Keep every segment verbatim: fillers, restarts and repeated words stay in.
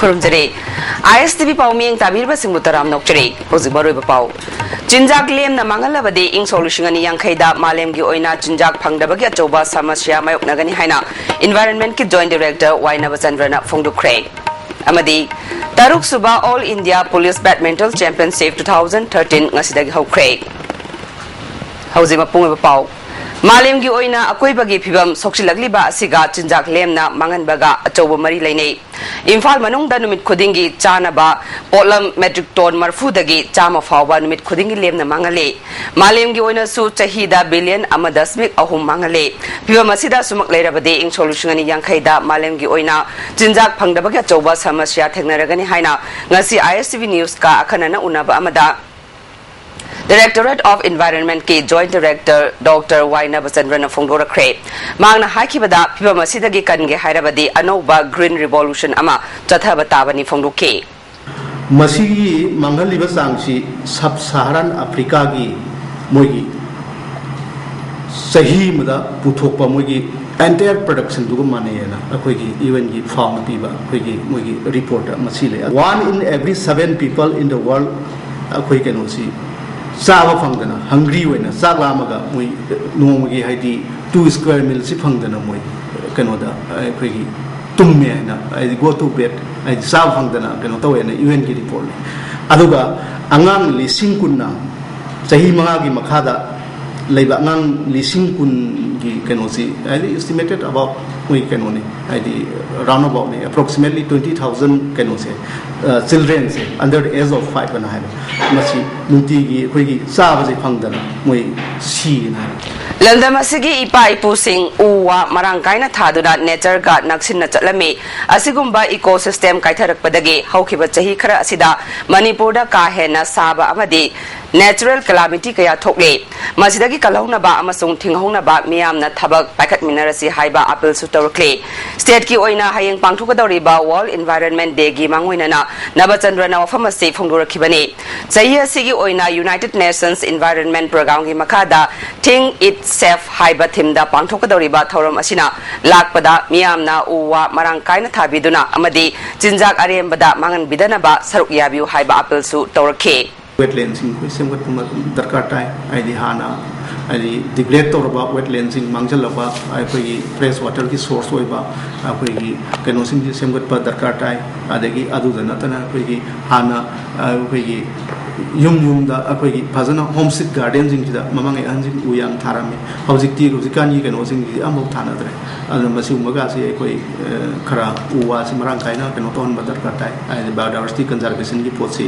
ꯈꯨꯔꯨꯝꯖꯔꯤ꯫ ꯑꯥꯏ ꯑꯦꯁ T V ꯄꯥꯎꯃꯤꯌꯦꯡ ꯇꯥꯕꯤꯔꯤꯕꯁꯤꯡꯕꯨ ꯇꯔꯥꯝꯅ ꯑꯣꯛꯆꯔꯤ꯫ ꯍꯧꯖꯤꯛ ꯃꯔꯨꯑꯣꯏꯕ ꯄꯥꯎ꯫ ꯆꯤꯟꯖꯥꯛ ꯂꯦꯝꯅ ꯃꯥꯡꯍꯜꯂꯕꯗꯤ ꯏꯪ ꯁꯣꯛ ꯂꯤꯁꯤꯡ ꯑꯅꯤ ꯌꯥꯡꯈꯩꯗ ꯃꯥꯂꯦꯝꯒꯤ ꯑꯣꯏꯅ ꯆꯤꯟꯖꯥꯛ ꯐꯪꯗꯕꯒꯤ ꯑꯆꯧꯕ ꯁꯃꯁ꯭ꯌꯥ ꯃꯥꯌꯣꯛꯅꯒꯅꯤ ꯍꯥꯏꯅ ꯏꯟꯚꯥꯏꯔꯟꯃꯦꯟꯠꯀꯤ ꯖꯣꯏꯟꯠ ꯗꯥꯏꯔꯦꯛꯇꯔ ꯋꯥꯏ ꯅꯕꯆꯟꯗ꯭ꯔꯅ ꯐꯣꯡꯗꯣꯛꯈ꯭ꯔꯦ꯫ ꯑꯃꯗꯤ ꯇꯔꯨꯛ ꯁꯨꯕ All India Police Badminton Championship two thousand thirteen ꯉꯁꯤꯗꯒꯤ ꯍꯧꯈ꯭ꯔꯦ꯫ ꯍꯧꯖꯤꯛ ꯃꯄꯨꯡ ꯑꯣꯏꯕ ꯄꯥꯎ꯫ ꯃꯥꯂꯦꯝꯒꯤ ꯑꯣꯏꯅ ꯑꯀꯣꯏꯕꯒꯤ ꯐꯤꯕꯝ ꯁꯣꯛꯆꯤꯜꯂꯛꯂꯤꯕ ꯑꯁꯤꯒ ꯆꯤꯟꯖꯥꯛ ꯂꯦꯝꯅ ꯃꯥꯡꯍꯟꯕꯒ ꯑꯆꯧꯕ ꯃꯔꯤ ꯂꯩꯅꯩ꯫ ꯏꯝꯐꯥꯜ ꯃꯅꯨꯡꯗ ꯅꯨꯃꯤꯠ ꯈꯨꯗꯤꯡꯒꯤ ꯆꯥꯅꯕ ꯄꯣꯠꯂꯝ metric ton ꯃꯔꯐꯨꯗꯒꯤ ꯆꯥꯝꯃ ꯐꯥꯎꯕ ꯅꯨꯃꯤꯠ ꯈꯨꯗꯤꯡꯒꯤ ꯂꯦꯝꯅ ꯃꯥꯡꯍꯜꯂꯤ꯫ ꯃꯥꯂꯦꯝꯒꯤ ꯑꯣꯏꯅꯁꯨ ꯆꯍꯤꯗ billion ꯑꯃ ꯗꯁꯃꯤꯛ ꯑꯍꯨꯝ ꯃꯥꯡꯍꯜꯂꯤ꯫ ꯐꯤꯕꯝ ꯑꯁꯤꯗ ꯑꯁꯨꯃꯛ ꯂꯩꯔꯕꯗꯤ ꯏꯪ ꯁꯣꯛ ꯂꯤꯁꯤꯡ ꯑꯅꯤ ꯌꯥꯡꯈꯩꯗ ꯃꯥꯂꯦꯝꯒꯤ ꯑꯣꯏꯅ ꯆꯤꯟꯖꯥꯛ ꯐꯪꯗꯕꯒꯤ ꯑꯆꯧꯕ ꯁꯃꯁ꯭ꯌꯥ ꯊꯦꯡꯅꯔꯒꯅꯤ ꯍꯥꯏꯅ ꯉꯁꯤ ꯑꯥꯏ ꯑꯦꯁ ꯇꯤ ꯚꯤ ꯅ꯭ꯌꯨꯁꯀ ꯑꯈꯟꯅꯅ ꯎꯅꯕ ꯑꯃꯗ Directorate of Environmentꯀꯤ ꯖꯣꯏꯟꯠ ꯗꯥꯏꯔꯦꯛꯇꯔ ꯗꯣꯛꯇꯔ ꯋꯥꯏ ꯅꯕꯆꯟꯗ꯭ꯔꯅ ꯐꯣꯡꯗꯣꯔꯛꯈ꯭ꯔꯦ꯫ ꯃꯍꯥꯛꯅ ꯍꯥꯏꯈꯤꯕꯗ, ꯐꯤꯕꯝ ꯑꯁꯤꯗꯒꯤ ꯀꯟꯒꯦ ꯍꯥꯏꯔꯕꯗꯤ ꯑꯅꯧꯕ green revolution ꯑꯃ ꯆꯠꯊꯕ ꯇꯥꯕꯅꯤ ꯐꯣꯡꯗꯣꯛꯈꯤ꯫ ꯃꯁꯤꯒꯤ ꯃꯥꯡꯍꯜꯂꯤꯕ ꯆꯥꯡꯁꯤ ꯁꯕ ꯁꯍꯥꯔꯥꯟ ꯑꯐ꯭ꯔꯤꯀꯥꯒꯤ ꯃꯣꯏꯒꯤ ꯆꯍꯤ ꯑꯃꯗ ꯄꯨꯊꯣꯛꯄ ꯃꯣꯏꯒꯤ entire productionꯗꯨꯒ ꯃꯥꯟꯅꯩꯌꯦꯅ ꯑꯩꯈꯣꯏꯒꯤ ꯌꯨ ꯑꯦꯟꯒꯤ ꯐꯥꯎꯅ ꯄꯤꯕ ꯑꯩꯈꯣꯏꯒꯤ ꯃꯣꯏꯒꯤ ꯔꯤꯄꯣꯔꯠ ꯃꯁꯤ ꯂꯩ꯫ One in every seven people in the world ꯑꯩꯈꯣꯏ ꯀꯩꯅꯣꯁꯤ ꯆꯥꯕ ꯐꯪꯗꯅ, hungry ꯑꯣꯏꯅ, ꯆꯥꯛ ꯂꯥꯝꯃꯒ ꯃꯣꯏ ꯅꯣꯡꯃꯒꯤ ꯍꯥꯏꯗꯤ two square mealꯁꯤ ꯐꯪꯗꯅ ꯃꯣꯏ ꯀꯩꯅꯣꯗ ꯑꯩꯈꯣꯏꯒꯤ ꯇꯨꯝꯃꯦ ꯍꯥꯏꯅ, ꯍꯥꯏꯗꯤ go to bed, ꯍꯥꯏꯗꯤ ꯆꯥꯕ ꯐꯪꯗꯅ ꯀꯩꯅꯣ ꯇꯧꯋꯦꯅ ꯌꯨ ꯑꯦꯟꯒꯤ ꯔꯤꯄꯣꯔꯠꯅꯤ꯫ ꯑꯗꯨꯒ ꯑꯉꯥꯡ ꯂꯤꯁꯤꯡ ꯀꯨꯟꯅ, ꯆꯍꯤ ꯃꯉꯥꯒꯤ ꯃꯈꯥꯗ ꯂꯩꯕ ꯑꯉꯥꯡ ꯂꯤꯁꯤꯡ ꯀꯨꯟꯒꯤ ꯀꯩꯅꯣꯁꯤ, ꯍꯥꯏꯗꯤ estimated about ꯃꯣꯏ ꯀꯩꯅꯣꯅꯤ, ꯍꯥꯏꯗꯤ round aboutꯅꯤ, approximately twenty thousand ꯀꯩꯅꯣꯁꯦ, childrenꯁꯦ under the age of five ꯑꯅ ꯍꯥꯏꯕ, ꯃꯁꯤ ꯅꯨꯡꯇꯤꯒꯤ ꯑꯩꯈꯣꯏꯒꯤ ꯆꯥꯕꯁꯦ ꯐꯪꯗꯅ ꯃꯣꯏ ꯁꯤꯌꯦꯅ ꯍꯥꯏꯕ꯫ ꯂꯝꯗꯝ ꯑꯁꯤꯒꯤ ꯏꯄꯥ ꯏꯄꯨꯁꯤꯡ ꯎ ꯋꯥ ꯃꯔꯥꯡ ꯀꯥꯏꯅ ꯊꯥꯗꯨꯅ natureꯒ ꯅꯛꯁꯤꯟꯅ ꯆꯠꯂꯝꯃꯤ꯫ ꯑꯁꯤꯒꯨꯝꯕ ecosystem ꯀꯥꯏꯊꯔꯛꯄꯗꯒꯤ ꯍꯧꯈꯤꯕ ꯆꯍꯤ ꯈꯔ ꯑꯁꯤꯗ ꯃꯅꯤꯄꯨꯔꯗ ꯀꯥ ꯍꯦꯟꯅ ꯁꯥꯕ ꯑꯃꯗꯤ natural calamity ꯀꯌꯥ ꯊꯣꯛꯂꯦ꯫ ꯃꯁꯤꯗꯒꯤ ꯀꯜꯍꯧꯅꯕ ꯑꯃꯁꯨꯡ ꯊꯤꯡꯍꯧꯅꯕ ꯃꯤꯌꯥꯝꯅ ꯊꯕꯛ ꯄꯥꯏꯈꯠꯃꯤꯟꯅꯔꯁꯤ ꯍꯥꯏꯕ appeal ꯁꯨ ꯇꯧꯔꯛꯂꯤ꯫ State ꯀꯤ ꯑꯣꯏꯅ ꯍꯌꯦꯡ ꯄꯥꯡꯊꯣꯛꯀꯗꯧꯔꯤꯕ World Environment Day ꯒꯤ ꯃꯥꯡꯑꯣꯏꯅꯅ ꯅꯕꯆꯟꯗ꯭ꯔꯅ ꯋꯥꯐꯝ ꯑꯁꯤ ꯐꯣꯡꯗꯣꯔꯛꯈꯤꯕꯅꯤ꯫ ꯆꯍꯤ ꯑꯁꯤꯒꯤ ꯑꯣꯏꯅ United Nations Environment Program ꯒꯤ ꯃꯈꯥꯗ Think It Safe ꯍꯥꯏꯕ theme ꯗ ꯄꯥꯡꯊꯣꯛꯀꯗꯧꯔꯤꯕ ꯊꯧꯔꯝ ꯑꯁꯤꯅ ꯂꯥꯛꯄꯗ ꯃꯤꯌꯥꯝꯅ ꯎ ꯋꯥ ꯃꯔꯥꯡ ꯀꯥꯏꯅ ꯊꯥꯕꯤꯗꯨꯅ ꯑꯃꯗꯤ ꯆꯤꯟꯖꯥꯛ ꯑꯔꯦꯝꯕꯗ ꯃꯥꯡꯍꯟꯕꯤꯗꯅꯕ ꯁꯔꯨꯛ ꯌꯥꯕꯤꯌꯨ ꯍꯥꯏꯕ appeal ꯁꯨ ꯇꯧꯔꯛꯈꯤ꯫ Wetland ꯁꯤꯡ ꯑꯩꯈꯣꯏ ꯁꯦꯝꯒꯠꯄ ꯃ- ꯗꯔꯀꯥꯔ ꯇꯥꯏ꯫ ꯍꯥꯏꯗꯤ ꯍꯥꯟꯅ ꯍꯥꯏꯗꯤ degrade ꯇꯧꯔꯕ wetland ꯁꯤꯡ, ꯃꯥꯡꯖꯜꯂꯕ ꯑꯩꯈꯣꯏꯒꯤ fresh water ꯒꯤ source ꯑꯣꯏꯕ ꯑꯩꯈꯣꯏꯒꯤ ꯀꯩꯅꯣꯁꯤꯡꯁꯤ ꯁꯦꯝꯒꯠꯄ ꯗꯔꯀꯥꯔ ꯇꯥꯏ꯫ ꯑꯗꯒꯤ ꯑꯗꯨꯗ ꯅꯠꯇꯅ ꯑꯩꯈꯣꯏꯒꯤ ꯍꯥꯟꯅ ꯑꯩꯈꯣꯏꯒꯤ ꯌꯨꯝ ꯌꯨꯝꯗ ꯑꯩꯈꯣꯏꯒꯤ ꯐꯖꯅ homestead garden ꯁꯤꯡꯁꯤꯗ ꯃꯃꯥꯡꯉꯩ ꯑꯍꯟꯁꯤꯡ ꯎ ꯌꯥꯝ ꯊꯥꯔꯝꯃꯤ꯫ ꯍꯧꯖꯤꯛꯇꯤ ꯍꯧꯖꯤꯛꯀꯥꯟꯒꯤ ꯀꯩꯅꯣꯁꯤꯡꯁꯤꯗꯤ ꯑꯃꯐꯥꯎ ꯊꯥꯅꯗ꯭ꯔꯦ꯫ ꯑꯗꯨꯅ ꯃꯁꯤꯒꯨꯝꯕꯒꯁꯤ ꯑꯩꯈꯣꯏ ꯈꯔ ꯎ ꯋꯥꯁꯤ ꯃꯔꯥꯡ ꯀꯥꯏꯅ ꯀꯩꯅꯣ ꯇꯧꯍꯟꯕ ꯗꯔꯀꯥꯔ ꯇꯥꯏ꯫ ꯍꯥꯏꯗꯤ biodiversity conservation ꯒꯤ ꯄꯣꯠꯁꯤ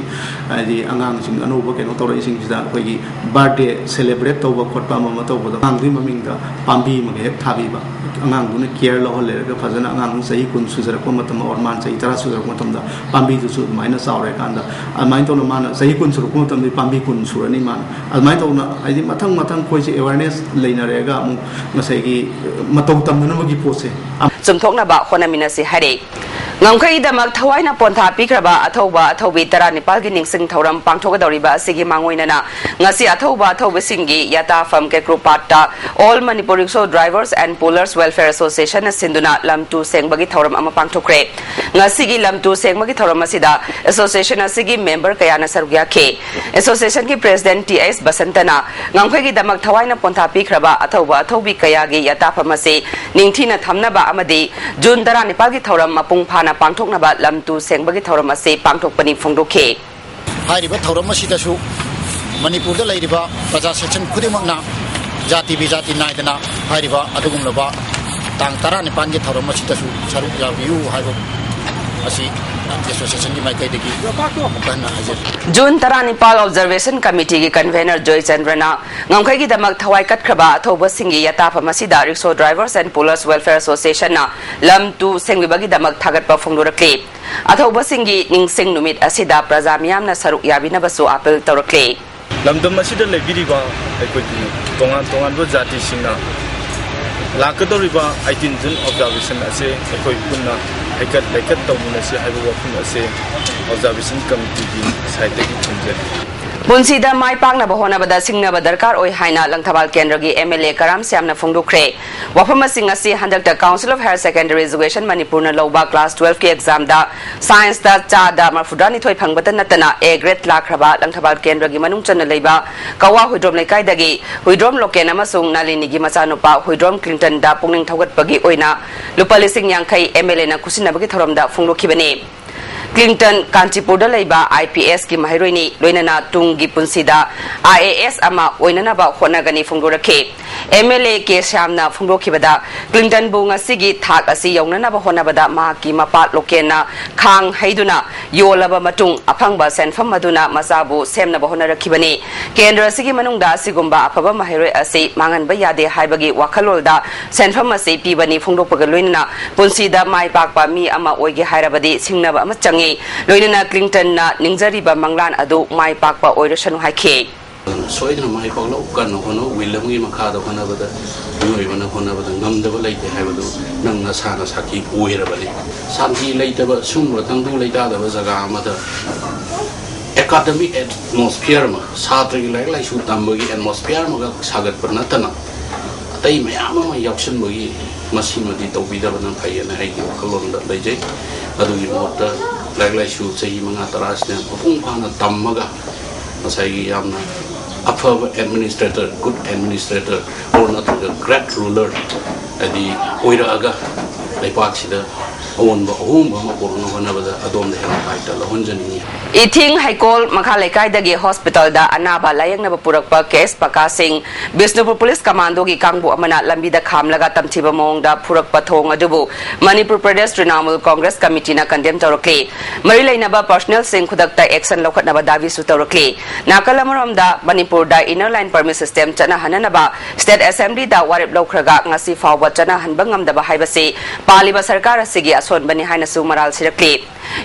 ꯍꯥꯏꯗꯤ ꯑꯉꯥꯡꯁꯤꯡ ꯑꯅꯧꯕ ꯀꯩꯅꯣ ꯇꯧꯔꯛꯏꯁꯤꯡꯁꯤꯗ ꯑꯩꯈꯣꯏꯒꯤ birthday celebrate ꯇꯧꯕ ꯈꯣꯠꯄ ꯑꯃ ꯑꯃ ꯇꯧꯕꯗꯣ ꯑꯉꯥꯡꯗꯨꯒꯤ ꯃꯃꯤꯡꯗ ꯄꯥꯝꯕꯤ ꯑꯃꯒ ꯍꯦꯛ ꯊꯥꯕꯤꯕ꯫ ꯑꯉꯥꯡꯗꯨꯅ care ꯂꯧꯍꯜꯂꯦꯔꯒ ꯐꯖꯅ ꯑꯉꯥꯡꯗꯨ ꯆꯍꯤ ꯀꯨꯟ ꯁꯨꯖꯔꯛꯄ ꯃꯇꯝ or ꯃꯥꯅ ꯆꯍꯤ ꯇꯔꯥ ꯁꯨꯖꯔꯛꯄ ꯃꯇꯝꯗ ꯄꯥꯝꯕꯤꯗꯨꯁꯨ ꯑꯗꯨꯃꯥꯏꯅ ꯆꯥꯎꯔꯦꯀꯥꯟꯗ ꯑꯗꯨꯃꯥꯏꯅ ꯇꯧꯅ ꯃꯥꯅ ꯆꯍꯤ ꯀꯨꯟ ꯁꯨꯔꯛꯄ ꯃꯇꯝꯗꯗꯤ ꯄꯥꯝꯕꯤ ꯀꯨꯟ ꯁꯨꯔꯅꯤ ꯃꯥꯅ꯫ ꯑꯗꯨꯃꯥꯏꯅ ꯇꯧꯅ ꯍꯥꯏꯗꯤ ꯃꯊꯪ ꯃꯊꯪ ꯑꯩꯈꯣꯏꯁꯦ awareness ꯂꯩꯅꯔꯦꯒ ꯑꯃꯨꯛ ꯉꯁꯥꯏꯒꯤ ꯃꯇꯧ ꯇꯝꯅꯅꯕꯒꯤ ꯄꯣꯠꯁꯦ꯫ ꯆꯨꯝꯊꯣꯛꯅꯕ ꯍꯣꯠꯅꯃꯤꯟꯅꯁꯤ ꯍꯥꯏꯔꯤ꯫ ꯉꯝꯈꯩꯒꯤꯗꯃꯛ ꯊꯋꯥꯏꯅ ꯄꯣꯟꯊꯥ ꯄꯤꯈ꯭ꯔꯕ ꯑꯊꯧꯕ ꯑꯊꯧꯕꯤ ꯇꯔꯥꯅꯤꯄꯥꯜꯒꯤ ꯅꯤꯡꯁꯤꯡ ꯊꯧꯔꯝ ꯄꯥꯡꯊꯣꯛꯀꯗꯧꯔꯤꯕ ꯑꯁꯤꯒꯤ ꯃꯥꯡꯑꯣꯏꯅꯅ ꯉꯁꯤ ꯑꯊꯧꯕ ꯑꯊꯧꯕꯤꯁꯤꯡꯒꯤ ꯌꯥꯇꯥꯐꯝ ꯀꯦꯀ꯭ꯔꯨꯄꯥꯠꯇ All Manipur Rickshaw Drivers and Pullers Welfare Association ꯅ ꯁꯤꯟꯗꯨꯅ ꯂꯝ ꯇꯨ ꯁꯦꯡꯕꯒꯤ ꯊꯧꯔꯝ ꯑꯃ ꯄꯥꯡꯊꯣꯛꯈ꯭ꯔꯦ꯫ ꯉꯁꯤꯒꯤ ꯂꯝ ꯇꯨ ꯁꯦꯡꯕꯒꯤ ꯊꯧꯔꯝ ꯑꯁꯤꯗ association ꯑꯁꯤꯒꯤ member ꯀꯌꯥꯅ ꯁꯔꯨꯛ ꯌꯥꯈꯤ꯫ Association ꯒꯤ president ꯇꯤ ꯑꯦꯁ ꯕꯁꯟꯇꯅ ꯉꯝꯈꯩꯒꯤꯗꯃꯛ ꯊꯋꯥꯏꯅ ꯄꯣꯟꯊꯥ ꯄꯤꯈ꯭ꯔꯕ ꯑꯊꯧꯕ ꯑꯊꯧꯕꯤ ꯀꯌꯥꯒꯤ ꯌꯥꯇꯥꯐꯝ ꯑꯁꯤ ꯅꯤꯡꯊꯤꯅ ꯊꯝꯅꯕ ꯑꯃꯗꯤ ꯖꯨꯟ ꯇꯔꯥꯅꯤꯄꯥꯜꯒꯤ ꯊꯧꯔꯝ ꯃꯄꯨꯡ ꯐꯥꯅ ꯄꯥꯡꯊꯣꯛꯅꯕ ꯂꯝ ꯇꯨ ꯁꯦꯡꯕꯒꯤ ꯊꯧꯔꯝ ꯑꯁꯤ ꯄꯥꯡꯊꯣꯛꯄꯅꯤ ꯐꯣꯡꯗꯣꯛꯈꯤ꯫ ꯍꯥꯏꯔꯤꯕ ꯊꯧꯔꯝ ꯑꯁꯤꯗꯁꯨ ꯃꯅꯤꯄꯨꯔꯗ ꯂꯩꯔꯤꯕ ꯄ꯭ꯔꯖꯥ section ꯈꯨꯗꯤꯡꯃꯛꯅ ꯖꯥꯇꯤ ꯕꯤꯖꯥꯇꯤ ꯅꯥꯏꯗꯅ ꯍꯥꯏꯔꯤꯕ ꯑꯗꯨꯒꯨꯝꯂꯕ ꯇꯥꯡ ꯇꯔꯥꯅꯤꯄꯥꯟꯒꯤ ꯊꯧꯔꯝ ꯑꯁꯤꯗꯁꯨ ꯁꯔꯨꯛ ꯌꯥꯕꯤꯌꯨ ꯍꯥꯏꯕ ꯑꯁꯤ association ꯒꯤ ꯃꯥꯏꯀꯩꯗꯒꯤ ꯑꯃꯨꯛ ꯍꯟꯅ ꯍꯥꯏꯖꯔꯤ꯫ ꯖꯨꯟ ꯇꯔꯥꯅꯤꯄꯥꯜ Observation Committee ꯒꯤ convener ꯖꯣꯏꯆꯟꯗ꯭ꯔꯅ ꯉꯝꯈꯩꯒꯤꯗꯃꯛ ꯊꯋꯥꯏ ꯀꯠꯈ꯭ꯔꯕ ꯑꯊꯧꯕꯁꯤꯡꯒꯤ ꯌꯥꯇꯥꯐꯝ ꯑꯁꯤꯗ Rickshaw Drivers and Pullers Welfare Association ꯅ ꯂꯝ ꯇꯨ ꯁꯦꯡꯕꯤꯕꯒꯤꯗꯃꯛ ꯊꯥꯒꯠꯄ ꯐꯣꯡꯗꯣꯔꯛꯂꯤ꯫ ꯑꯊꯧꯕꯁꯤꯡꯒꯤ ꯅꯤꯡꯁꯤꯡ ꯅꯨꯃꯤꯠ ꯑꯁꯤꯗ ꯄ꯭ꯔꯖꯥ ꯃꯤꯌꯥꯝꯅ ꯁꯔꯨꯛ ꯌꯥꯕꯤꯅꯕꯁꯨ appeal ꯇꯧꯔꯛꯂꯤ꯫ ꯂꯝꯗꯝ ꯑꯁꯤꯗ ꯂꯩꯕꯤꯔꯤꯕ ꯑꯩꯈꯣꯏꯒꯤ ꯇꯣꯉꯥꯟ ꯇꯣꯉꯥꯟꯕ ꯖꯥꯇꯤꯁꯤꯡꯅ ꯂꯥꯛꯀꯗꯧꯔꯤꯕ ꯑꯩꯇꯤꯟ June observation ꯑꯁꯤ ꯑꯩꯈꯣꯏ ꯄꯨꯟꯅ ꯍꯩꯀꯠ ꯂꯩꯀꯠ ꯇꯧꯃꯤꯟꯅꯁꯤ ꯍꯥꯏꯕ ꯋꯥꯐꯝ ꯑꯁꯤ observation committeeꯒꯤ sideꯇꯒꯤ ꯊꯝꯖꯔꯤ꯫ ꯄꯨꯟꯁꯤꯗ ꯃꯥꯏ ꯄꯥꯛꯅꯕ ꯍꯣꯠꯅꯕꯗ ꯁꯤꯡꯅꯕ ꯗꯔꯀꯥꯔ ꯑꯣꯏ ꯍꯥꯏꯅ ꯂꯪꯊꯕꯥꯜ ꯀꯦꯟꯗ꯭ꯔꯒꯤ MLA ꯀꯔꯥꯝ ꯁ꯭ꯌꯥꯝꯅ ꯐꯣꯡꯗꯣꯛꯈ꯭ꯔꯦ꯫ ꯋꯥꯐꯝ ꯑꯁꯤꯡ ꯑꯁꯤ ꯍꯟꯗꯛꯇ Council of Higher Secondary Education ꯃꯅꯤꯄꯨꯔꯅ ꯂꯧꯕ class twelveꯀꯤ examꯗ scienceꯇ ꯆꯥꯗ ꯃꯔꯐꯨꯇꯔꯥꯅꯤꯊꯣꯏ ꯐꯪꯕꯇ ꯅꯠꯇꯅ A grade ꯂꯥꯛꯈ꯭ꯔꯕ ꯂꯪꯊꯕꯥꯜ ꯀꯦꯟꯗ꯭ꯔꯒꯤ ꯃꯅꯨꯡ ꯆꯟꯅ ꯂꯩꯕ ꯀꯋꯥ ꯍꯨꯏꯗ꯭ꯔꯣꯝ ꯂꯩꯀꯥꯏꯗꯒꯤ ꯍꯨꯏꯗ꯭ꯔꯣꯝ ꯂꯣꯀꯦꯟ ꯑꯃꯁꯨꯡ ꯅꯂꯤꯅꯤꯒꯤ ꯃꯆꯥꯅꯨꯄꯥ ꯍꯨꯏꯗ꯭ꯔꯣꯝ ꯀ꯭ꯂꯤꯟꯇꯟꯗ ꯄꯨꯛꯅꯤꯡ ꯊꯧꯒꯠꯄꯒꯤ ꯑꯣꯏꯅ ꯂꯨꯄꯥ ꯂꯤꯁꯤꯡ ꯌꯥꯡꯈꯩ MLAꯅ ꯈꯨꯠꯁꯤꯟꯅꯕꯒꯤ ꯊꯧꯔꯝꯗ ꯐꯣꯡꯗꯣꯛꯈꯤꯕꯅꯤ꯫ ꯀ꯭ꯂꯤꯟꯇꯟ ꯀꯥꯟꯆꯤꯄꯨꯔꯗ ꯂꯩꯕ IPSꯀꯤ ꯃꯍꯩꯔꯣꯏꯅꯤ, ꯂꯣꯏꯅꯅ ꯇꯨꯡꯒꯤ ꯄꯨꯟꯁꯤꯗ IAS ꯑꯃ ꯑꯣꯏꯅꯅꯕ ꯍꯣꯠꯅꯒꯅꯤ ꯐꯣꯡꯗꯣꯔꯛꯈꯤ꯫ MLA ꯀꯦ ꯁ꯭ꯌꯥꯝꯅ ꯐꯣꯡꯗꯣꯛꯈꯤꯕꯗ, ꯀ꯭ꯂꯤꯟꯇꯟꯕꯨ ꯉꯁꯤꯒꯤ ꯊꯥꯛ ꯑꯁꯤ ꯌꯧꯅꯅꯕ ꯍꯣꯠꯅꯕꯗ ꯃꯍꯥꯛꯀꯤ ꯃꯄꯥ ꯂꯣꯀꯦꯟꯅ ꯈꯥꯡ ꯍꯩꯗꯨꯅ ꯌꯣꯜꯂꯕ ꯃꯇꯨꯡ ꯑꯐꯪꯕ ꯁꯦꯟꯐꯝ ꯑꯗꯨꯅ ꯃꯆꯥꯕꯨ ꯁꯦꯝꯅꯕ ꯍꯣꯠꯅꯔꯛꯈꯤꯕꯅꯤ꯫ ꯀꯦꯟꯗ꯭ꯔ ꯑꯁꯤꯒꯤ ꯃꯅꯨꯡꯗ ꯑꯁꯤꯒꯨꯝꯕ ꯑꯐꯕ ꯃꯍꯩꯔꯣꯏ ꯑꯁꯤ ꯃꯥꯡꯍꯟꯕ ꯌꯥꯗꯦ ꯍꯥꯏꯕꯒꯤ ꯋꯥꯈꯜꯂꯣꯟꯗ ꯁꯦꯟꯐꯝ ꯑꯁꯤ ꯄꯤꯕꯅꯤ ꯐꯣꯡꯗꯣꯛꯄꯒ ꯂꯣꯏꯅꯅ ꯄꯨꯟꯁꯤꯗ ꯃꯥꯏ ꯄꯥꯛꯄ ꯃꯤ ꯑꯃ ꯑꯣꯏꯒꯦ ꯍꯥꯏꯔꯕꯗꯤ ꯁꯤꯡꯅꯕ ꯑꯃ ꯆꯪꯏ꯫ ꯂꯣꯏꯅꯅ ꯀ꯭ꯂꯤꯟꯇꯟꯅ ꯅꯤꯡꯖꯔꯤꯕ ꯃꯪꯂꯥꯟ ꯑꯗꯨ ꯃꯥꯏ ꯄꯥꯛꯄ ꯑꯣꯏꯔꯁꯅꯨ ꯍꯥꯏꯈꯤ꯫ ꯁꯣꯏꯗꯅ ꯃꯥꯏ ꯄꯥꯛꯂꯛꯎ, ꯀꯟꯅ ꯍꯣꯠꯅꯧ, ꯋꯤꯜ ꯑꯃꯒꯤ ꯃꯈꯥꯗ ꯍꯣꯠꯅꯕꯗ, ꯃꯤꯑꯣꯏꯕꯅ ꯍꯣꯠꯅꯕꯗ ꯉꯝꯗꯕ ꯂꯩꯇꯦ ꯍꯥꯏꯕꯗꯨ ꯅꯪ ꯅꯁꯥꯅ ꯁꯥꯈꯤ ꯑꯣꯏꯔꯕꯅꯤ꯫ ꯁꯥꯟꯇꯤ ꯂꯩꯇꯕ, ꯁꯨꯝꯕ ꯇꯪꯗꯨ ꯂꯩꯇꯥꯗꯕ ꯖꯒꯥ ꯑꯃꯗ academic atmosphere ꯑꯃ, ꯁꯥꯇ꯭ꯔꯒꯤ ꯂꯥꯏꯔꯤꯛ ꯂꯥꯏꯁꯨ ꯇꯝꯕꯒꯤ atmosphere ꯑꯃꯈꯛ ꯁꯥꯒꯠꯄ ꯅꯠꯇꯅ ꯑꯇꯩ ꯃꯌꯥꯝ ꯑꯃ ꯌꯥꯎꯁꯤꯟꯕꯒꯤ ꯃꯁꯤꯃꯗꯤ ꯇꯧꯕꯤꯗꯕꯅ ꯐꯩꯌꯦꯅ ꯑꯩꯒꯤ ꯋꯥꯈꯜꯂꯣꯟꯗ ꯂꯩꯖꯩ꯫ ꯑꯗꯨꯒꯤ ꯃꯍꯨꯠꯇ ꯂꯥꯏꯔꯤꯛ ꯂꯥꯏꯁꯨ ꯆꯍꯤ ꯃꯉꯥ ꯇꯔꯥꯁꯤꯅ ꯃꯄꯨꯡ ꯐꯥꯅ ꯇꯝꯃꯒ ꯉꯁꯥꯏꯒꯤ ꯌꯥꯝꯅ ꯑꯐꯕ administrator, good administrator or ꯅꯠꯇ꯭ꯔꯒ great ruler ꯍꯥꯏꯗꯤ ꯑꯣꯏꯔꯛꯑꯒ ꯂꯩꯄꯥꯛꯁꯤꯗ ꯑꯑꯣꯟꯕ ꯑꯍꯣꯡꯕ ꯑꯃ ꯄꯨꯔꯛꯅꯕ ꯍꯣꯠꯅꯕꯗ ꯑꯗꯣꯝꯗ ꯍꯦꯟꯅ ꯇꯥꯏꯇ ꯂꯧꯍꯟꯖꯅꯤꯡꯏ꯫ ꯏꯊꯤꯡ ꯍꯩꯀꯣꯜ ꯃꯈꯥ ꯂꯩꯀꯥꯏꯗꯒꯤ ꯍꯣꯁꯄꯤꯇꯥꯜꯗ ꯑꯅꯥꯕ ꯂꯥꯌꯦꯡꯅꯕ ꯄꯨꯔꯛꯄ ꯀꯦꯁ ꯄꯀꯥꯁꯤꯡ ꯕꯤꯁꯅꯨꯄꯨꯔ ꯄꯨꯂꯤꯁ ꯀꯃꯥꯟꯗꯣꯒꯤ ꯀꯥꯡꯕꯨ ꯑꯃꯅ ꯂꯝꯕꯤꯗ ꯈꯥꯝꯂꯒ ꯇꯝꯊꯤꯕ ꯃꯑꯣꯡꯗ ꯐꯨꯔꯛꯄ ꯊꯧꯑꯣꯡ ꯑꯗꯨꯕꯨ ꯃꯅꯤꯄꯨꯔ ꯄ꯭ꯔꯗꯦꯁ ꯇ꯭ꯔꯤꯅꯥꯃꯨꯜ ꯀꯣꯡꯒ꯭ꯔꯦꯁ ꯀꯃꯤꯇꯤꯅ ꯀꯟꯗꯦꯝ ꯇꯧꯔꯛꯂꯤ꯫ ꯃꯔꯤ ꯂꯩꯅꯕ ꯄꯔꯁꯅꯦꯜꯁꯤꯡ ꯈꯨꯗꯛꯇ ꯑꯦꯛꯁꯟ ꯂꯧꯈꯠꯅꯕ ꯗꯥꯕꯤꯁꯨ ꯇꯧꯔꯛꯂꯤ꯫ ꯅꯥꯀꯜ ꯑꯃꯔꯣꯝꯗ ꯃꯅꯤꯄꯨꯔꯗ ꯏꯟꯅꯔ ꯂꯥꯏꯟ ꯄꯔꯃꯤꯠ ꯁꯤꯁꯇꯦꯝ ꯆꯠꯅꯍꯟꯅꯅꯕ ꯁ꯭ꯇꯦꯠ ꯑꯦꯁꯦꯝꯕ꯭ꯂꯤꯗ ꯋꯥꯔꯦꯞ ꯂꯧꯈ꯭ꯔꯒ ꯉꯁꯤ ꯐꯥꯎꯕ ꯆꯠꯅꯍꯟꯕ ꯉꯝꯗꯕ ꯍꯥꯏꯕꯁꯤ ꯄꯥꯜꯂꯤꯕ ꯁꯔꯀꯥꯔ ꯑꯁꯤꯒꯤ ꯁꯣꯟꯕꯅꯤ ꯍꯥꯏꯅꯁꯨ ꯃꯔꯥꯜ ꯁꯤꯔꯛꯂꯤ꯫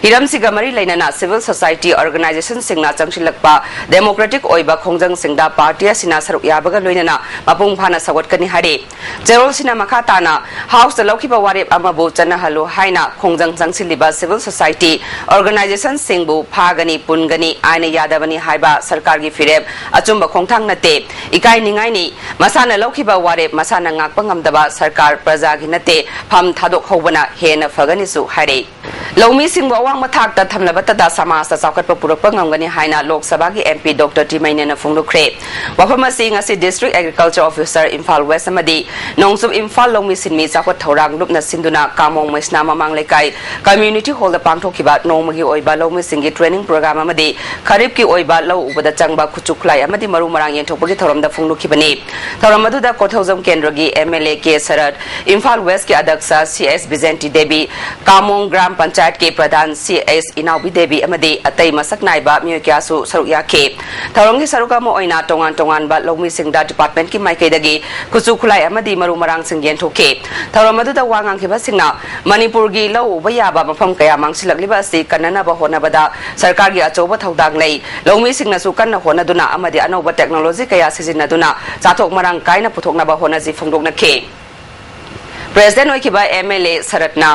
ꯍꯤꯔꯝꯁꯤꯒ ꯃꯔꯤ ꯂꯩꯅꯅ civil society organizationꯁꯤꯡꯅ ꯆꯪꯁꯤꯜꯂꯛꯄ democratic ꯑꯣꯏꯕ ꯈꯣꯡꯖꯪꯁꯤꯡꯗ party ꯑꯁꯤꯅ ꯁꯔꯨꯛ ꯌꯥꯕꯒ ꯂꯣꯏꯅꯅ ꯃꯄꯨꯡ ꯐꯥꯅ ꯁꯧꯒꯠꯀꯅꯤ ꯍꯥꯏꯔꯤ꯫ ꯆꯦꯔꯣꯜꯁꯤꯅ ꯃꯈꯥ ꯇꯥꯅ Houseꯇ ꯂꯧꯈꯤꯕ ꯋꯥꯔꯦꯞ ꯑꯃꯕꯨ ꯆꯠꯅꯍꯜꯂꯨ ꯍꯥꯏꯅ ꯈꯣꯡꯖꯪ ꯆꯪꯁꯤꯜꯂꯤꯕ civil society organizationꯁꯤꯡꯕꯨ ꯐꯥꯒꯅꯤ, ꯄꯨꯟꯒꯅꯤ, ꯑꯥꯏꯟꯅ ꯌꯥꯗꯕꯅꯤ ꯍꯥꯏꯕ ꯁꯔꯀꯥꯔꯒꯤ ꯐꯤꯔꯦꯞ ꯑꯆꯨꯝꯕ ꯈꯣꯡꯊꯥꯡ ꯅꯠꯇꯦ꯫ ꯏꯀꯥꯏꯅꯤꯡꯉꯥꯏꯅꯤ꯫ ꯃꯁꯥꯅ ꯂꯧꯈꯤꯕ ꯋꯥꯔꯦꯞ ꯃꯁꯥꯅ ꯉꯥꯛꯄ ꯉꯝꯗꯕ ꯁꯔꯀꯥꯔ ꯄ꯭ꯔꯖꯥꯒꯤ ꯅꯠꯇꯦ꯫ ꯐꯝ ꯊꯥꯗꯣꯛꯍꯧꯕꯅ ꯍꯦꯟꯅ ꯐꯒꯅꯤꯁꯨ ꯍꯥꯏꯔꯤ꯫ ꯂꯧꯃꯤꯁꯤꯡꯕꯨ ꯑꯋꯥꯡꯕ ꯊꯥꯛꯇ ꯊꯝꯂꯕꯇꯗ ꯁꯃꯥꯖꯇ ꯆꯥꯎꯈꯠꯄ ꯄꯨꯔꯛꯄ ꯉꯝꯒꯅꯤ ꯍꯥꯏꯅ ꯂꯣꯛ ꯁꯚꯥꯒꯤ MP Doctor ꯇꯤ ꯃꯩꯅꯦꯅ ꯐꯣꯡꯗꯣꯛꯈ꯭ꯔꯦ꯫ ꯋꯥꯐꯝ ꯑꯁꯤ ꯉꯁꯤ District Agriculture Officer Imphal West ꯑꯃꯗꯤ ꯅꯣꯡꯆꯨꯞ ꯏꯝꯐꯥꯜ ꯂꯧꯃꯤ ꯁꯤꯟꯃꯤ ꯆꯥꯎꯈꯠ ꯊꯧꯔꯥꯡ ꯂꯨꯞꯅ ꯁꯤꯟꯗꯨꯅ ꯀꯥꯃꯣꯡ ꯃꯩꯁꯅꯥ ꯃꯃꯥꯡ ꯂꯩꯀꯥꯏ community hallꯗ ꯄꯥꯡꯊꯣꯛꯈꯤꯕ ꯅꯣꯡꯃꯒꯤ ꯑꯣꯏꯕ ꯂꯧꯃꯤꯁꯤꯡꯒꯤ training program ꯑꯃꯗꯤ ꯈꯔꯤꯞꯀꯤ ꯑꯣꯏꯕ ꯂꯧ ꯎꯕꯗ ꯆꯪꯕ ꯈꯨꯠꯁꯨ ꯈꯨꯠꯂꯥꯏ ꯑꯃꯗꯤ ꯃꯔꯨ ꯃꯔꯥꯡ ꯌꯦꯟꯊꯣꯛꯄꯒꯤ ꯊꯧꯔꯝꯗ ꯐꯣꯡꯗꯣꯛꯈꯤꯕꯅꯤ꯫ ꯊꯧꯔꯝ ꯑꯗꯨꯗ ꯀꯣꯊꯧꯖꯝ ꯀꯦꯟꯗ꯭ꯔꯒꯤ MLA ꯀꯦ ꯁꯔꯠ, Imphal Westꯀꯤ ꯑꯗꯛꯁ C S ꯕꯤꯖꯦꯟꯇꯤ Devi, ꯀꯥꯃꯣꯡ gram ꯄꯟꯆꯥꯌꯠꯀꯤ ꯄ꯭ꯔꯙꯥꯟ ꯁꯤ ꯑꯦꯁ ꯏꯅꯥꯎꯕꯤ ꯗꯦꯕꯤ ꯑꯃꯗꯤ ꯑꯇꯩ ꯃꯁꯛ ꯅꯥꯏꯕ ꯃꯤꯑꯣꯏ ꯀꯌꯥꯁꯨ ꯁꯔꯨꯛ ꯌꯥꯈꯤ꯫ ꯊꯧꯔꯝꯒꯤ ꯁꯔꯨꯛ ꯑꯃ ꯑꯣꯏꯅ ꯇꯣꯉꯥꯟ ꯇꯣꯉꯥꯟꯕ ꯂꯧꯃꯤꯁꯤꯡꯗ departmentꯀꯤ ꯃꯥꯏꯀꯩꯗꯒꯤ ꯈꯨꯠꯁꯨ ꯈꯨꯠꯂꯥꯏ ꯑꯃꯗꯤ ꯃꯔꯨ ꯃꯔꯥꯡꯁꯤꯡ ꯌꯦꯟꯊꯣꯛꯈꯤ꯫ ꯊꯧꯔꯝ ꯑꯗꯨꯗ ꯋꯥ ꯉꯥꯡꯈꯤꯕꯁꯤꯡꯅ ꯃꯅꯤꯄꯨꯔꯒꯤ ꯂꯧ ꯎꯕ ꯌꯥꯕ ꯃꯐꯝ ꯀꯌꯥ ꯃꯥꯡꯁꯤꯜꯂꯛꯂꯤꯕ ꯑꯁꯤ ꯀꯟꯅꯅꯕ ꯍꯣꯠꯅꯕꯗ ꯁꯔꯀꯥꯔꯒꯤ ꯑꯆꯧꯕ ꯊꯧꯗꯥꯡ ꯂꯩ꯫ ꯂꯧꯃꯤꯁꯤꯡꯅꯁꯨ ꯀꯟꯅ ꯍꯣꯠꯅꯗꯨꯅ ꯑꯃꯗꯤ ꯑꯅꯧꯕ technology ꯀꯌꯥ ꯁꯤꯖꯤꯟꯅꯗꯨꯅ ꯆꯥꯊꯣꯛ ꯃꯔꯥꯡ ꯀꯥꯏꯅ ꯄꯨꯊꯣꯛꯅꯕ ꯍꯣꯠꯅꯁꯤ ꯐꯣꯡꯗꯣꯛꯅꯈꯤ꯫ President ꯑꯣꯏꯈꯤꯕ MLA ꯁꯔꯠꯅ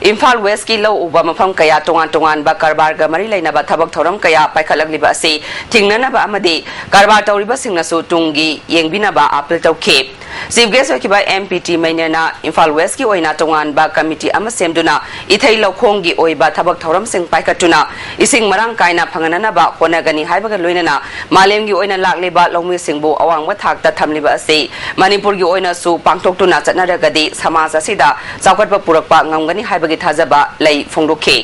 ꯏꯝꯐꯥꯜ Westꯀꯤ ꯂꯧ ꯎꯕ ꯃꯐꯝ ꯀꯌꯥ ꯇꯣꯉꯥꯟ ꯇꯣꯉꯥꯟꯕ ꯀꯔꯕꯥꯔꯒ ꯃꯔꯤ ꯂꯩꯅꯕ ꯊꯕꯛ ꯊꯧꯔꯝ ꯀꯌꯥ ꯄꯥꯏꯈꯠꯂꯛꯂꯤꯕ ꯑꯁꯤ ꯊꯤꯡꯅꯅꯕ ꯑꯃꯗꯤ ꯀꯔꯕꯥꯔ ꯇꯧꯔꯤꯕꯁꯤꯡꯅꯁꯨ ꯇꯨꯡꯒꯤ ꯌꯦꯡꯕꯤꯅꯕ appeal ꯇꯧꯈꯤ꯫ Chief Guest ꯑꯣꯏꯈꯤꯕ MP ꯇꯤ ꯃꯩꯅꯦꯅ ꯏꯝꯐꯥꯜ Westꯀꯤ ꯑꯣꯏꯅ ꯇꯣꯉꯥꯟꯕ committee ꯑꯃ ꯁꯦꯝꯗꯨꯅ ꯏꯊꯩ ꯂꯧꯈꯣꯡꯒꯤ ꯑꯣꯏꯕ ꯊꯕꯛ ꯊꯧꯔꯝꯁꯤꯡ ꯄꯥꯏꯈꯠꯇꯨꯅ ꯏꯁꯤꯡ ꯃꯔꯥꯡ ꯀꯥꯏꯅ ꯐꯪꯍꯟꯅꯅꯕ ꯍꯣꯠꯅꯒꯅꯤ ꯍꯥꯏꯕꯒ ꯂꯣꯏꯅꯅ ꯃꯥꯂꯦꯝꯒꯤ ꯑꯣꯏꯅ ꯂꯥꯛꯂꯤꯕ ꯂꯧꯃꯤꯁꯤꯡꯕꯨ ꯑꯋꯥꯡꯕ ꯊꯥꯛꯇ ꯊꯝꯂꯤꯕ ꯑꯁꯤ ꯃꯅꯤꯄꯨꯔꯒꯤ ꯑꯣꯏꯅꯁꯨ ꯄꯥꯡꯊꯣꯛꯇꯨꯅ ꯆꯠꯅꯔꯒꯗꯤ ꯁꯃꯥꯖ ꯑꯁꯤꯗ ꯆꯥꯎꯈꯠꯄ ꯄꯨꯔꯛꯄ ꯉꯝꯒꯅꯤ ꯍꯥꯏꯕꯒꯤ ꯊꯥꯖꯕ ꯂꯩ ꯐꯣꯡꯗꯣꯛꯈꯤ꯫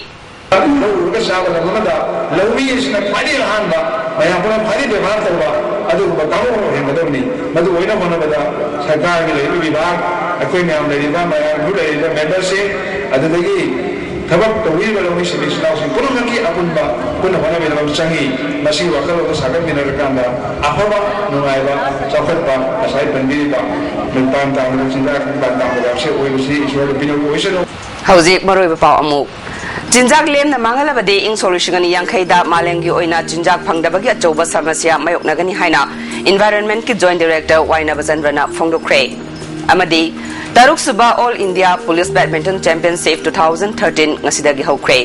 ꯂꯧ ꯎꯔꯒ ꯆꯥꯕ ꯂꯝ ꯑꯃꯗ ꯂꯧꯃꯤ ꯑꯁꯤꯅ ꯈ꯭ꯋꯥꯏꯗꯒꯤ ꯑꯍꯥꯟꯕ, ꯃꯌꯥꯝ ꯄꯨꯝꯅꯃꯛ ꯈ꯭ꯋꯥꯏꯗꯒꯤ ꯕꯦꯕꯥꯔ ꯇꯧꯕ ꯑꯗꯨꯒꯨꯝꯕ ꯀꯥꯡꯂꯨꯞ ꯑꯃ ꯑꯣꯏꯍꯟꯒꯗꯕꯅꯤ꯫ ꯃꯗꯨ ꯑꯣꯏꯅꯕ ꯍꯣꯠꯅꯕꯗ ꯁꯔꯀꯥꯔꯒꯤ ꯂꯩꯔꯤꯕ ꯕꯤꯚꯥꯒ, ꯑꯩꯈꯣꯏ ꯃꯌꯥꯝ ꯂꯩꯔꯤꯕ, ꯃꯌꯥꯝ ꯂꯩꯔꯤꯕ memberꯁꯤꯡ, ꯑꯗꯨꯗꯒꯤ ꯊꯕꯛ ꯇꯧꯕꯤꯔꯤꯕ ꯂꯧꯃꯤꯁꯤꯡ, ꯏꯆꯤꯜ ꯏꯅꯥꯎꯁꯤꯡ ꯄꯨꯝꯅꯃꯛꯀꯤ ꯑꯄꯨꯟꯕ ꯄꯨꯟꯅ ꯍꯣꯠꯅꯃꯤꯟꯅꯕ ꯑꯃ ꯆꯪꯏ꯫ ꯃꯁꯤꯒꯤ ꯋꯥꯈꯜꯂꯣꯟꯗꯣ ꯁꯥꯒꯠꯃꯤꯟꯅꯔꯀꯥꯟꯗ ꯑꯐꯕ, ꯅꯨꯡꯉꯥꯏꯕ, ꯆꯥꯎꯈꯠꯄ, ꯉꯁꯥꯏ ꯄꯟꯕꯤꯔꯤꯕ ꯃꯤꯄꯥꯟ ꯇꯥꯡꯕꯗ, ꯆꯤꯟꯖꯥꯛ ꯃꯤꯄꯥꯟ ꯇꯥꯡꯕꯗ ꯑꯁꯤ ꯑꯣꯏꯕꯁꯤ ꯏꯁꯣꯔꯗ ꯄꯤꯅꯕ ꯑꯣꯏꯁꯅꯨ꯫ ꯍꯧꯖꯤꯛ ꯃꯔꯨꯑꯣꯏꯕ ꯄꯥꯎ ꯑꯃꯨꯛ꯫ ꯆꯤꯟꯖꯥꯛ ꯂꯦꯝꯅ ꯃꯥꯡꯍꯜꯂꯕꯗꯤ ꯏꯪ ꯁꯣꯛ ꯂꯤꯁꯤꯡ ꯑꯅꯤ ꯌꯥꯡꯈꯩꯗ ꯃꯥꯂꯦꯝꯒꯤ ꯑꯣꯏꯅ ꯆꯤꯟꯖꯥꯛ ꯐꯪꯗꯕꯒꯤ ꯑꯆꯧꯕ ꯁꯃꯁ꯭ꯌꯥ ꯃꯥꯌꯣꯛꯅꯒꯅꯤ ꯍꯥꯏꯅ Environment ꯀꯤ Joint Director ꯋꯥꯏ ꯅꯕꯆꯟꯗ꯭ꯔꯅ ꯐꯣꯡꯗꯣꯛꯈ꯭ꯔꯦ꯫ ꯑꯃꯗꯤ ꯇꯔꯨꯛꯁꯨꯕ All India Police Badminton Championship two thousand thirteen ꯉꯁꯤꯗꯒꯤ ꯍꯧꯈ꯭ꯔꯦ꯫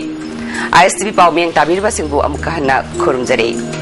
ISTV ꯄꯥꯎ ꯃꯤꯌꯦꯡ ꯇꯥꯕꯤꯔꯤꯕꯁꯤꯡꯕꯨ ꯑꯃꯨꯛꯀ ꯍꯟꯅ ꯈꯨꯔꯨꯝꯖꯔꯤ꯫